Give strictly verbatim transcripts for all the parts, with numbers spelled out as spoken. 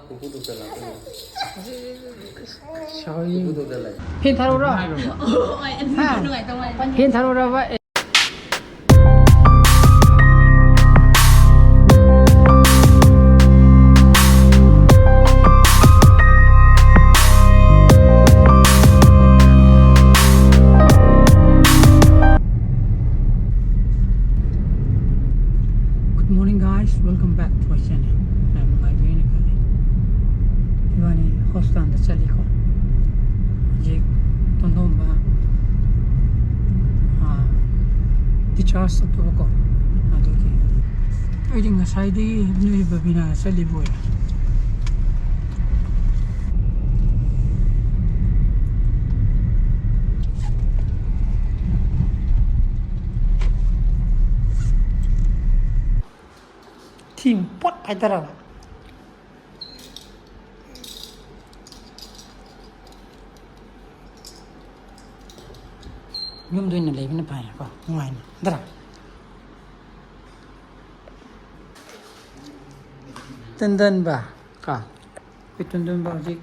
ꯄꯨꯄꯨ ꯗꯣꯛꯇꯔ ꯂꯥꯛꯄ ꯌꯦꯡꯉꯨ꯫ ꯁꯣꯔꯤ꯫ ꯄꯨꯄꯨ ꯗꯣꯛꯇꯔ ꯂꯥꯛꯑꯦ꯫ ꯐꯦꯟ ꯊꯥꯔꯛꯎꯔꯣ? ꯍꯥꯏꯕ꯭ꯔꯣ? ꯍꯥ? ꯐꯦꯟ ꯊꯥꯔꯛꯎꯔꯕ? ꯑꯦ꯫ Good morning, guys. Welcome back to my channel. ꯌꯥꯝ ꯅꯨꯡꯉꯥꯏꯕꯤꯔꯦꯅ ꯈꯜꯂꯤ꯫ ꯏꯕꯥꯅꯤ ꯍꯣꯁꯄꯤꯇꯥꯜꯗ ꯆꯠꯂꯤꯀꯣ꯫ ꯍꯧꯖꯤꯛ ꯇꯣꯟꯗꯣꯝꯕ, ꯑꯥ, discharge ꯇꯧꯊꯣꯛꯄꯀꯣ꯫ ꯑꯗꯨꯒꯤ ꯑꯩꯗꯤ ꯉꯁꯥꯏꯗꯒꯤ ꯅꯣꯏ ꯕꯕꯤꯅꯥ ꯆꯠꯂꯤꯕꯣꯏ꯫ ꯊꯤ ꯄꯣꯠ ꯍꯥꯏꯇꯥꯔꯕ꯫ ꯌꯨꯝꯗ ꯑꯣꯏꯅ ꯂꯩꯕꯅ ꯐꯩꯀꯣ, ꯅꯨꯡꯉꯥꯏꯅ, ꯅꯠꯇ꯭ꯔꯥ? ꯇꯟꯗꯟꯕ ꯀꯣ, ꯑꯩꯈꯣꯏ ꯇꯟꯗꯟꯕ ꯍꯧꯖꯤꯛ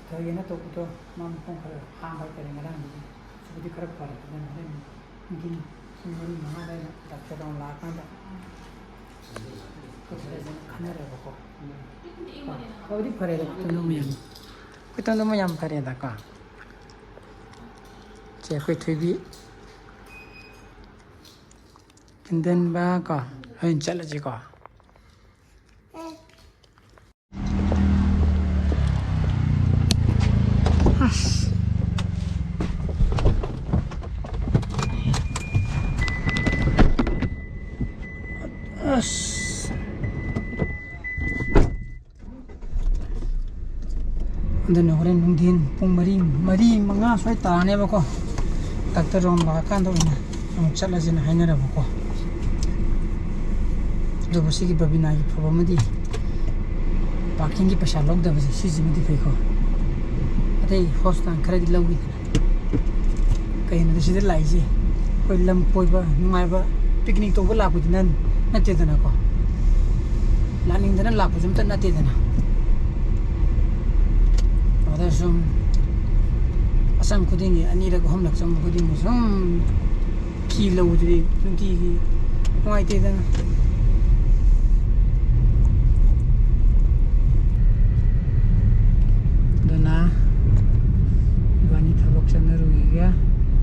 ꯊꯣꯏꯒꯦꯅ ꯇꯧꯕꯗꯣ, ꯃꯥ ꯃꯈꯣꯡ ꯈꯔ ꯍꯥꯝꯕ ꯍꯥꯏꯇꯥꯔꯦ ꯉꯔꯥꯡꯗꯒꯤ꯫ ꯍꯧꯖꯤꯛꯄꯨꯗꯤ ꯈꯔ ꯐꯔꯦ, ꯑꯗꯨꯅ ꯍꯣꯔꯦꯟ ꯅꯨꯡꯊꯤꯜ ꯄꯨꯡ ꯃꯔꯤ ꯃꯉꯥ ꯑꯗꯥꯏꯗ ꯗꯥꯛꯇꯔ ꯔꯥꯎꯟ ꯂꯥꯛꯑꯀꯥꯟꯗ ꯑꯩꯈꯣꯏ ꯈꯔ ꯑꯗꯨꯝ ꯈꯟꯅꯔꯦꯕꯀꯣ꯫ ꯐꯕꯨꯗꯤ ꯐꯔꯦꯗ, ꯑꯩꯈꯣꯏ ꯇꯣꯟꯗꯣꯝꯕ ꯌꯥꯝ, ꯑꯩꯈꯣꯏ ꯇꯣꯟꯗꯣꯝꯕ ꯌꯥꯝ ꯐꯔꯦꯗꯀꯣ꯫ ꯁꯦ, ꯑꯩꯈꯣꯏ ꯊꯣꯏꯕꯤ, ꯇꯤꯟꯗꯟꯕ ꯀꯣ, ꯍꯣꯔꯦꯟ ꯆꯠꯂꯁꯤꯀꯣ꯫ ꯑꯁ꯫ ꯑꯁ꯫ ꯑꯗꯨꯅ ꯍꯣꯔꯦꯟ ꯅꯨꯡꯊꯤꯟ ꯄꯨꯡ ꯃꯔꯤ, ꯃꯔꯤ, ꯃꯉꯥ ꯁ꯭ꯋꯥꯏ ꯇꯥꯔꯅꯦꯕꯀꯣ꯫ ꯗꯥꯛꯇꯔ ꯔꯥꯎꯟ ꯂꯥꯛꯑꯀꯥꯟꯗ ꯑꯣꯏꯅ ꯑꯃꯨꯛ ꯆꯠꯂꯁꯦꯅ ꯍꯥꯏꯅꯔꯕꯀꯣ꯫ ꯑꯗꯨꯕꯨ ꯁꯤꯒꯤ ꯕꯕꯤꯅꯥꯒꯤ ꯐꯕ ꯑꯃꯗꯤ ꯄꯥꯔꯀꯤꯡꯒꯤ ꯄꯩꯁꯥ ꯂꯧꯗꯕꯁꯦ ꯁꯤꯁꯤꯃꯗꯤ ꯐꯩꯀꯣ꯫ ꯑꯇꯩ ꯍꯣꯁꯄꯤꯇꯥꯜ ꯈꯔꯗꯤ ꯂꯧꯏꯗꯅ꯫ ꯀꯩꯅꯣꯗ ꯁꯤꯗ ꯂꯥꯛꯏꯁꯦ ꯑꯩꯈꯣꯏ ꯂꯝ ꯀꯣꯏꯕ ꯅꯨꯡꯉꯥꯏꯕ ꯄꯤꯛꯅꯤꯛ ꯇꯧꯕ ꯂꯥꯛꯄꯗꯤ ꯅꯠ-, ꯅꯠꯇꯦꯗꯅꯀꯣ꯫ ꯂꯥꯛꯅꯤꯡꯗꯅ ꯂꯥꯛꯄꯁꯨ ꯑꯝꯇ ꯅꯠꯇꯦꯗꯅ꯫ ꯑꯗ ꯁꯨꯝ ꯑꯆꯪ ꯈꯨꯗꯤꯡꯒꯤ, ꯑꯅꯤꯔꯛ ꯑꯍꯨꯝꯂꯛ ꯆꯪꯕ ꯈꯨꯗꯤꯡꯒꯤ ꯁꯨꯝ ꯐꯤ ꯂꯧꯕꯗꯨꯗꯤ ꯅꯨꯡꯇꯤꯒꯤ ꯅꯨꯡꯉꯥꯏꯇꯦꯗꯅ꯫ ꯑꯗꯨꯅ ꯏꯕꯥꯅꯤ ꯊꯕꯛ ꯆꯠꯅꯔꯨꯈꯤꯒꯦ꯫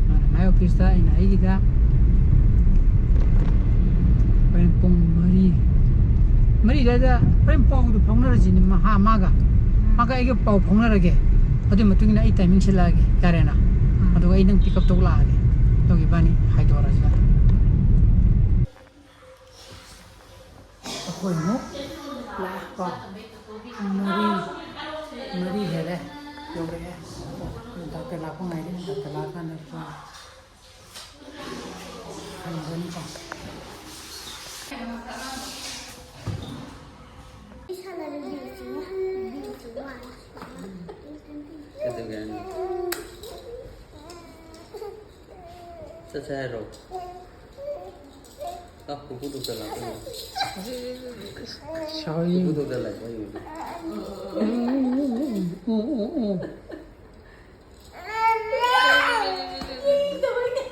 ꯃꯥꯅ ꯃꯥꯏ ꯑꯣꯐꯤꯁꯇ, ꯑꯩꯅ ꯑꯩꯒꯤꯗ꯫ ꯍꯣꯔꯦꯟ ꯄꯨꯡ ꯃꯔꯤ, ꯃꯔꯤ ꯑꯗꯨꯋꯥꯏꯗ ꯍꯣꯔꯦꯟ ꯄꯥꯎꯗꯨ ꯐꯥꯎꯅꯔꯁꯤꯅꯦ, ꯃꯍꯥ-, ꯃꯥꯒ꯫ ꯃꯥꯒ ꯑꯩꯒ ꯄꯥꯎ ꯐꯥꯎꯅꯔꯒꯦ꯫ ꯑꯗꯨꯒꯤ ꯃꯇꯨꯡ ꯏꯟꯅ ꯑꯩ ꯇꯥꯏꯃꯤꯡ ꯁꯤꯜꯂꯛꯑꯒꯦ, ꯌꯥꯔꯦꯅ? ꯑꯗꯨꯒ ꯑꯩ ꯅꯪ ꯄꯤꯛ ꯑꯞ ꯇꯧ ꯂꯥꯛꯑꯒꯦ꯫ ꯑꯗꯨꯒ ꯏꯕꯥꯅꯤ ꯍꯥꯏꯗꯣꯔꯁꯤꯗ꯫ ꯑꯩꯈꯣꯏ ꯑꯃꯨꯛ ꯂꯥꯛꯑꯦꯀꯣ꯫ ꯄꯨꯡ ꯃꯔꯤ, ꯃꯔꯤ ꯍꯦꯜꯂꯦ ꯌꯧꯔꯛꯑꯦ꯫ ꯗꯥꯛꯇꯔ ꯂꯥꯛꯄ ꯉꯥꯏꯔꯦ꯫ ꯗꯥꯛꯇꯔ ꯂꯥꯛꯑꯀꯥꯟꯗ ꯍꯪꯒꯅꯤꯀꯣ꯫ ꯀꯩꯗꯧꯒꯦ ꯍꯥꯏꯅꯣ? ꯆꯠꯁꯦ ꯍꯥꯏꯔꯣ? ꯂꯥꯎ, ꯄꯨꯄꯨ ꯗꯣꯛꯇꯔ ꯂꯥꯛꯄ ꯌꯦꯡꯉꯨ꯫ ꯁꯥꯎꯔꯤ꯫ ꯄꯨꯄꯨ ꯗꯣꯛꯇꯔ ꯂꯥꯛꯄ ꯌꯦꯡꯉꯨ꯫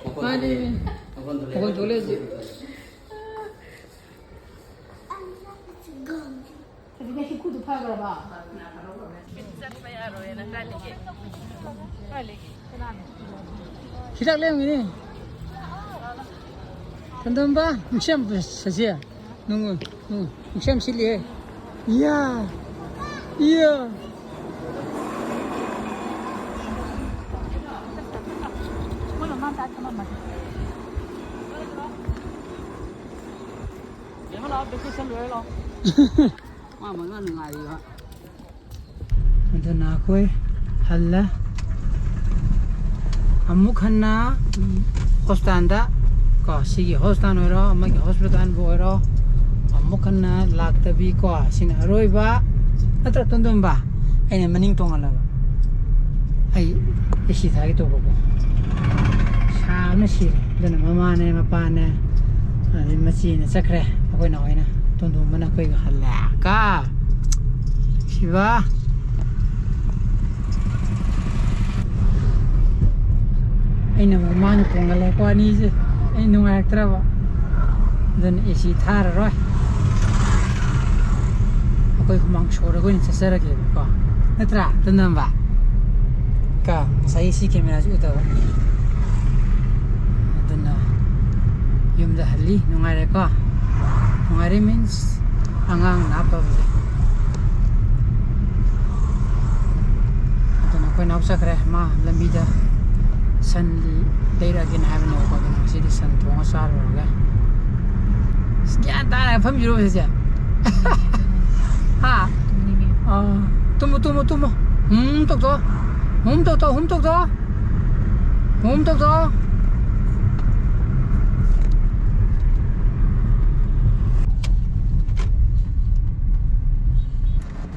ꯃꯈꯣꯟ ꯃꯥꯅꯦ꯫ ꯊꯣꯛꯂꯛꯑꯦ꯫ ꯃꯈꯣꯟ ꯊꯣꯛꯂꯛꯑꯦ꯫ ꯃꯈꯣꯟ ꯊꯣꯛꯂꯛꯑꯦ ꯍꯧꯖꯤꯛ꯫ ꯍꯧꯖꯤꯛ ꯅꯪ ꯍꯤꯀꯨꯗꯨ ꯐꯈ꯭ꯔꯕ? ꯆꯠꯄ ꯌꯥꯔꯣꯏꯅ ꯀꯥꯏ ꯂꯩꯒꯦ? ꯀꯥꯏ ꯂꯩꯒꯦ? ꯀꯅꯥꯅꯣ? ꯍꯤꯗꯥꯛ ꯂꯩꯔꯝꯒꯅꯤ꯫ ꯇꯣꯟꯗꯣꯝꯕ, ꯅꯨꯡꯁꯤ ꯌꯥꯝ ꯁꯥꯁꯤ꯫ ꯅꯨꯡꯉꯨ, ꯅꯨꯡꯉꯨ, ꯅꯨꯡꯁꯤ ꯌꯥꯝ ꯁꯤꯠꯂꯤꯍꯦ꯫ ꯏꯌꯥ, ꯏꯌꯥ꯫ ꯌꯦꯡꯉꯣ ꯂꯥꯛꯑꯣ, vacation ꯂꯣꯏꯔ ꯂꯥꯛꯑꯣ꯫ ꯃꯥ ꯃꯥ ꯅꯨꯡꯉꯥꯏꯔꯤꯕ꯫ ꯑꯗꯨꯅ ꯑꯩꯈꯣꯏ ꯍꯜꯂꯦ꯫ ꯑꯃꯨꯛ ꯍꯟꯅ ꯍꯣꯁꯄꯤꯇꯥꯜꯗ ꯀꯣ, ꯁꯤꯒꯤ ꯍꯣꯁꯄꯤꯇꯥꯜ ꯑꯣꯏꯔꯣ, ꯑꯃꯒꯤ ꯍꯣꯁꯄꯤꯇꯥꯜꯕꯨ ꯑꯣꯏꯔꯣ, ꯑꯃꯨꯛ ꯍꯟꯅ ꯂꯥꯛꯇꯕꯤ ꯀꯣ, ꯁꯤꯅ ꯑꯔꯣꯏꯕ ꯅꯠꯇ꯭ꯔ, ꯇꯣꯟꯗꯣꯝꯕ? ꯑꯩꯅ ꯃꯅꯤꯡ ꯇꯣꯡꯍꯜꯂꯕ꯫ ꯑꯩ ꯑꯦ ꯁꯤ ꯊꯥꯒꯦ ꯇꯧꯕꯀꯣ꯫ ꯁꯥꯕꯅ ꯁꯤꯔꯦ꯫ ꯑꯗꯨꯅ ꯃꯃꯥꯅꯦ, ꯃꯄꯥꯅꯦ, ꯑꯗꯩ ꯃꯆꯦꯅ ꯆꯠꯈ꯭ꯔꯦ, ꯑꯩꯈꯣꯏ ꯅꯥꯎ ꯍꯣꯏꯅ꯫ ꯇꯣꯟꯗꯣꯝꯕꯅ ꯑꯩꯈꯣꯏꯒ ꯍꯜꯂꯦ꯫ ꯀꯥ ꯁꯤꯕ꯫ ꯑꯩꯅ ꯑꯃꯨꯛ ꯃꯥꯡ ꯇꯣꯡꯍꯜꯂꯛꯄ ꯑꯅꯤꯁꯦ ꯑꯩ ꯅꯨꯡꯉꯥꯏꯔꯛꯇ꯭ꯔꯕ꯫ ꯑꯗꯨꯅ ꯑꯦ ꯁꯤ ꯊꯥꯔꯔꯣꯏ꯫ ꯑꯩꯈꯣꯏ ꯍꯨꯃꯥꯡ ꯁꯧꯔꯒ ꯑꯣꯏꯅ ꯆꯠꯆꯔꯒꯦꯕꯀꯣ꯫ ꯅꯠꯇ꯭ꯔꯥ, ꯇꯣꯟꯗꯣꯝꯕ? ꯀꯥ ꯉꯁꯥꯏ ꯁꯤ ꯀꯦꯃꯦꯔꯥꯁꯤ ꯎꯗꯕ꯫ ꯑꯗꯨꯅ ꯌꯨꯝꯗ ꯍꯜꯂꯤ꯫ ꯅꯨꯡꯉꯥꯏꯔꯦꯀꯣ? ꯅꯨꯡꯉꯥꯏꯔꯦ means ꯑꯉꯥꯡ ꯅꯥꯞꯄꯕꯁꯦ꯫ ꯑꯗꯨꯅ ꯑꯩꯈꯣꯏ ꯅꯥꯎ ꯆꯠꯈ꯭ꯔꯦ꯫ ꯃꯥ ꯂꯝꯕꯤꯗ ꯁꯟ ꯂꯩꯔꯛꯑꯒꯦꯅ ꯍꯥꯏꯕꯅꯦꯕꯀꯣ꯫ ꯑꯗꯨꯅ ꯉꯁꯤꯗꯤ ꯁꯟ ꯊꯣꯡꯉ ꯆꯥꯔꯨꯔꯒꯦ꯫ ꯑꯁ, ꯒ꯭ꯌꯥꯟ ꯇꯥꯅ ꯐꯝꯕꯤꯔꯣ ꯁꯤꯁꯦ꯫ ꯍꯥ? ꯑꯥ, ꯇꯨꯝꯃꯣ, ꯇꯨꯝꯃꯣ, ꯇꯨꯝꯃꯣ꯫ ꯍꯨꯝ ꯇꯧꯊꯣꯛꯑꯣ꯫ ꯍꯨꯝ ꯇꯧꯊꯣꯛꯑꯣ, ꯍꯨꯝ ꯇꯧꯊꯣꯛꯑꯣ꯫ ꯍꯨꯝ ꯇꯧꯊꯣꯛꯑꯣ꯫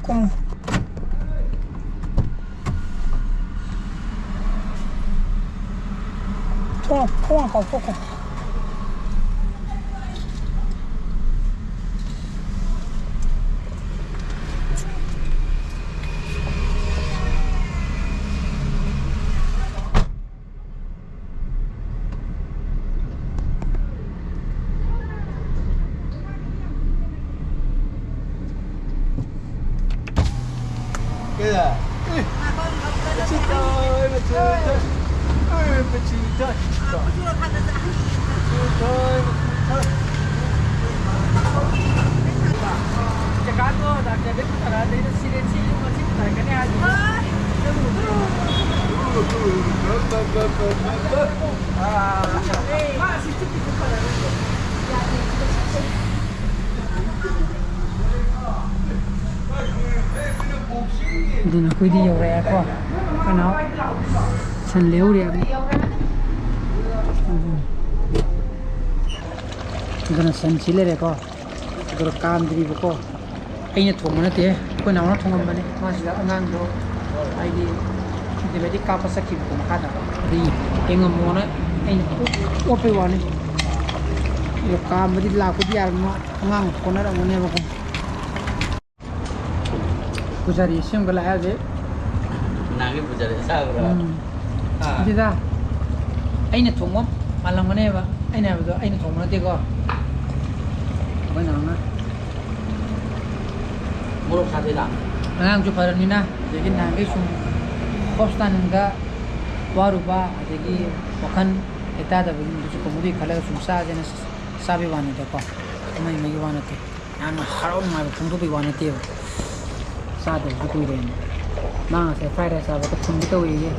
ꯀꯨꯝꯃꯣ꯫ ꯊꯣꯡ, ꯊꯣꯡ ꯀꯥꯎꯊꯣꯛꯈꯣ꯫ ꯑꯗꯨꯅ ꯑꯩꯈꯣꯏꯗꯤ ꯌꯧꯔꯛꯑꯦꯀꯣ꯫ ꯀꯩꯅꯣ, ꯁꯟ ꯂꯩꯍꯧꯔꯦ꯫ ꯑꯗꯨꯅ ꯁꯟ ꯁꯤ ꯂꯩꯔꯦꯀꯣ꯫ ꯑꯗꯨꯒ ꯀꯥꯝꯗ꯭ꯔꯤꯕꯀꯣ꯫ ꯑꯩꯅ ꯊꯣꯡꯕ ꯅꯠꯇꯦ, ꯑꯩꯈꯣꯏ ꯅꯥꯎꯅ ꯊꯣꯡꯉꯝꯕꯅꯦ꯫ ꯃꯥꯁꯤꯗ ꯑꯉꯥꯡꯗꯣ ꯍꯥꯏꯗꯤ ꯗꯦꯂꯤꯚꯔꯤ ꯀꯥꯞꯄ ꯆꯠꯈꯤꯕꯀꯣ ꯃꯈꯥꯗ꯫ ꯑꯗꯨꯒꯤ ꯌꯦꯡꯉꯝꯃꯣꯅ ꯑꯩꯅ ꯑꯣꯠꯄꯩ ꯋꯥꯅꯤ꯫ ꯑꯗꯣ ꯀꯥꯝꯕꯗꯤ ꯂꯥꯛꯄꯗꯤ ꯌꯥꯔꯝꯃꯣꯏ, ꯑꯉꯥꯡ ꯀꯣꯟꯅꯔꯝꯒꯅꯦꯕꯀꯣ꯫ ꯄꯨꯖꯥꯔꯤ ꯁꯦꯝꯒꯠꯂꯛꯑꯦ ꯍꯧꯖꯤꯛ꯫ ꯅꯍꯥꯟꯒꯤ ꯄꯨꯖꯥꯔꯤ ꯆꯥꯕ꯭ꯔꯣ? ꯎꯝ꯫ ꯑꯥ꯫ ꯑꯗꯨꯗ ꯑꯩꯅ ꯊꯣꯡꯕ ꯃꯥꯜꯂꯝꯒꯅꯦꯕ꯫ ꯑꯩꯅ ꯍꯥꯏꯕꯗꯣ ꯑꯩꯅ ꯊꯣꯡꯕ ꯅꯠꯇꯦꯀꯣ꯫ ꯑꯩꯈꯣꯏ ꯅꯍꯥꯟꯅ ꯃꯣꯔꯣꯛ ꯁꯥꯊꯤꯗ꯫ ꯑꯉꯥꯡꯁꯨ ꯐꯔꯕꯅꯤꯅ, ꯑꯗꯒꯤ ꯅꯍꯥꯟꯈꯩ ꯁꯨꯝ ꯍꯣꯁꯄꯤꯇꯥꯜꯗ ꯋꯥꯔꯨꯕ, ꯑꯗꯒꯤ ꯋꯥꯈꯜ ꯂꯩꯇꯥꯗꯕꯒꯤ ꯃꯗꯨꯁꯨ ꯀꯣꯃꯦꯗꯤ ꯈꯜꯂꯒ ꯁꯨꯝ ꯆꯥꯁꯦꯅ ꯆꯥꯕꯩ ꯋꯥꯅꯤꯗꯀꯣ, ꯑꯃꯒꯤ ꯑꯃꯒꯤ ꯋꯥ ꯅꯠꯇꯦ꯫ ꯌꯥꯝꯅ ꯍꯔꯥꯎ ꯅꯨꯡꯉꯥꯏꯕ ꯐꯣꯡꯗꯣꯛꯄꯒꯤ ꯋꯥ ꯅꯠꯇꯦꯕ꯫ ꯆꯥꯗꯕꯁꯨ ꯀꯨꯏꯔꯦꯅ꯫ ꯃꯥ ꯉꯁꯥꯏ ꯐ꯭ꯔꯥꯏ ꯔꯥꯏꯁ ꯆꯥꯕꯗ ꯐꯨꯟꯒꯦ ꯇꯧꯋꯦꯌꯦ꯫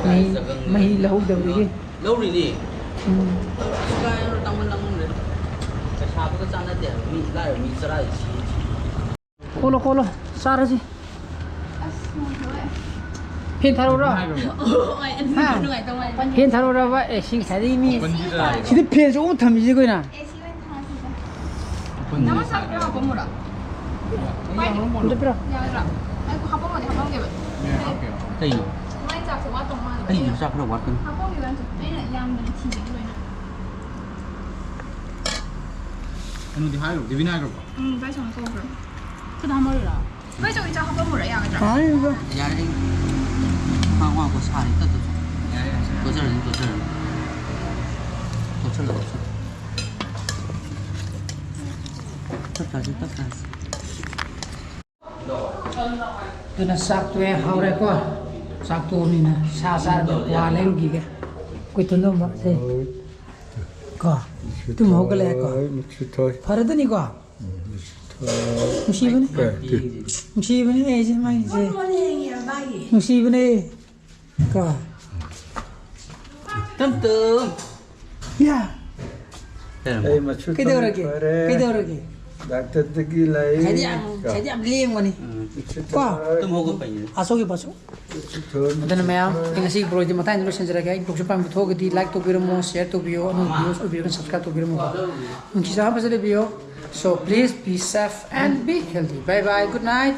ꯃꯍꯤ, ꯃꯍꯤ ꯂꯧꯍꯧꯗꯕꯗꯒꯤ꯫ ꯂꯧꯔꯤꯅꯤ꯫ ꯎꯝ꯫ ꯀꯥꯏ ꯇꯥꯡꯃꯟ ꯇꯥꯡꯃꯟꯈ꯭ꯔꯦ꯫ ꯄꯩꯁꯥꯗꯨꯒ ꯆꯥꯟꯅꯗꯦ ꯍꯥꯏꯕ꯫ ꯃꯤ ꯂꯥꯏꯔꯕ ꯃꯤ ꯆꯔꯥ ꯁꯤ꯫ ꯀꯣꯠꯂꯣ, ꯀꯣꯠꯂꯣ꯫ ꯆꯥꯔꯁꯤ꯫ ꯑꯁ, ꯅꯨꯡꯉꯥꯏꯇꯕ꯫ ꯐꯦꯟ ꯊꯥꯔꯛꯎꯔꯣ? ꯍꯣꯏ, ꯑꯗꯨꯗꯤ ꯍꯥ? ꯅꯨꯡꯉꯥꯏꯇꯧ ꯃꯥꯜꯂꯦ꯫ ꯐꯦꯟ ꯊꯥꯔꯛꯎꯔꯕ? ꯑꯦ, ꯁꯤ ꯉꯁꯥꯏꯗꯒꯤ ꯃꯤ ꯑꯣꯄꯟꯁꯤꯗ꯫ ꯁꯤꯗ ꯐꯦꯟꯁꯨ ꯑꯃꯨꯛ ꯊꯝꯃꯤꯁꯤ ꯑꯩꯈꯣꯏꯅ꯫ ꯑꯦ, ꯁꯤ ꯑꯣꯏꯅ ꯊꯥꯔꯁꯤꯗ꯫ ꯑꯣꯄꯟꯁꯤꯗ꯫ ꯅꯪ ꯆꯥꯛ ꯄꯤꯔꯣ, ꯍꯥꯄꯝꯃꯨꯔꯣ? ꯑꯝꯇ ꯄꯤꯔꯣ꯫ ꯌꯥꯒꯗ꯭ꯔꯥ? ꯑꯩ ꯍꯥꯄꯝꯃꯗꯤ ꯍꯥꯄꯝꯒꯦꯕ꯫ ꯌꯥꯏ, ꯍꯥꯞꯀꯦ꯫ ꯀꯩꯅꯣ? ꯃꯥꯏ ꯆꯥꯛꯁꯦ ꯋꯥꯠꯇꯧ ꯃꯥꯜꯂꯦ꯫ ꯑꯩ ꯆꯥꯛ ꯈꯔ ꯋꯥꯠꯀꯅꯤ꯫ ꯍꯥꯄꯝꯒꯦꯕ ꯅꯠꯇ꯭ꯔꯣ? ꯑꯩꯅ ꯌꯥꯝꯗꯅ ꯊꯤꯕꯅꯤ ꯂꯣꯏꯅ꯫ ꯀꯩꯅꯣꯗꯤ ꯍꯥꯏꯈ꯭ꯔꯕꯣ? ꯗꯦꯕꯤꯅ ꯍꯥꯏꯈ꯭ꯔꯕꯣ? ꯎꯝ, ꯏꯕꯥꯏ ꯁꯣꯝꯅ ꯀꯧꯈ꯭ꯔꯕꯅꯤ꯫ ꯈꯨꯠ ꯍꯥꯝꯃꯔꯣꯏꯔꯣ? ꯏꯕꯥꯏ ꯆꯧ ꯏꯆꯥ ꯍꯥꯄꯝꯃꯨꯔꯥ ꯌꯥꯒꯗ꯭ꯔꯥ? ꯍꯥꯏꯔꯤꯕ꯫ ꯌꯥꯔꯦ, ꯑꯩ ꯈ꯭ꯋꯥꯡ ꯋꯥꯡ ꯀꯣ ꯁꯥꯔꯦ, ꯇꯠ ꯇꯠ꯫ ꯌꯥꯔꯦ, ꯌꯥꯔꯦ꯫ ꯇꯣꯠꯆꯔꯅꯤ, ꯇꯣꯠꯆꯔꯅꯤ꯫ ꯇꯣꯠꯁꯜꯂꯣ, ꯇꯣꯠꯁꯜꯂꯣ꯫ ꯇꯞ ꯇꯥꯁꯤ, ꯇꯞ ꯇꯥꯁꯤ꯫ ꯑꯗꯨꯅ ꯆꯥꯛ ꯇꯣꯛꯑꯦ, ꯍꯧꯔꯦꯀꯣ꯫ ꯆꯥꯛ ꯇꯣꯛꯑꯕꯅꯤꯅ ꯁꯥ ꯆꯥꯔꯒ ꯀ꯭ꯋꯥ ꯂꯩꯔꯨꯈꯤꯒꯦ꯫ ꯑꯩꯈꯣꯏ ꯇꯣꯟꯗꯣꯝꯕ, ꯁꯦ꯫ ꯀꯣ? ꯇꯨꯝ ꯍꯧꯒꯠꯂꯛꯑꯦꯀꯣ? ꯅꯨꯡꯁꯤꯊꯣꯏ꯫ ꯐꯔꯗꯅꯤꯀꯣ? ꯅꯨꯡꯁꯤꯕꯅꯦ꯫ ꯀꯩ? ꯅꯨꯡꯁꯤꯕꯅꯦ ꯑꯩꯁꯦ, ꯃꯥꯒꯤꯁꯦ꯫ ꯅꯨꯡꯁꯤꯕꯅꯦ꯫ ꯀꯣ? ꯇꯝ ꯇꯝ꯫ ꯌꯥ꯫ ꯑꯩ ꯃꯆꯨ ꯀꯩꯗꯧꯔꯒꯦ? ꯐꯔꯦ꯫ ꯀꯩꯗꯧꯔꯒꯦ? ꯗꯥꯛꯇꯔꯗꯒꯤ ꯂꯥꯛꯏ꯫ ꯉꯁꯥꯏꯗꯤ ꯌꯥꯝ, ꯉꯁꯥꯏꯗꯤ ꯌꯥꯝ ꯂꯦꯡꯕꯅꯤ꯫ ꯎꯝ꯫ ꯀꯣ? ꯇꯨꯝ ꯍꯧꯒꯠꯄꯩꯅꯦ꯫ ꯑꯁꯣꯛꯀꯤ ꯄꯣꯠꯁꯨ꯫ ꯑꯗꯨꯅ ꯃꯌꯥꯝ, ꯑꯩ ꯉꯁꯤꯒꯤ vlog ꯁꯤ ꯃꯇꯥꯡꯗ ꯂꯣꯏꯁꯤꯟꯖꯔꯒꯦ꯫ ꯑꯩ vlog ꯁꯤ ꯄꯥꯝꯕ ꯊꯣꯛꯑꯒꯗꯤ like ꯇꯧꯕꯤꯔꯝꯃꯣ, share ꯇꯧꯕꯤꯌꯣ, ꯑꯅꯧꯕ viewers ꯑꯣꯏꯕꯤꯔꯒꯅ subscribe ꯇꯧꯕꯤꯔꯝꯃꯣ꯫ ꯅꯨꯡꯁꯤ ꯆꯥꯟꯅꯕ ꯐꯖꯅ ꯂꯩꯕꯤꯌꯣ꯫ So please be safe and be healthy. Bye bye. Good night.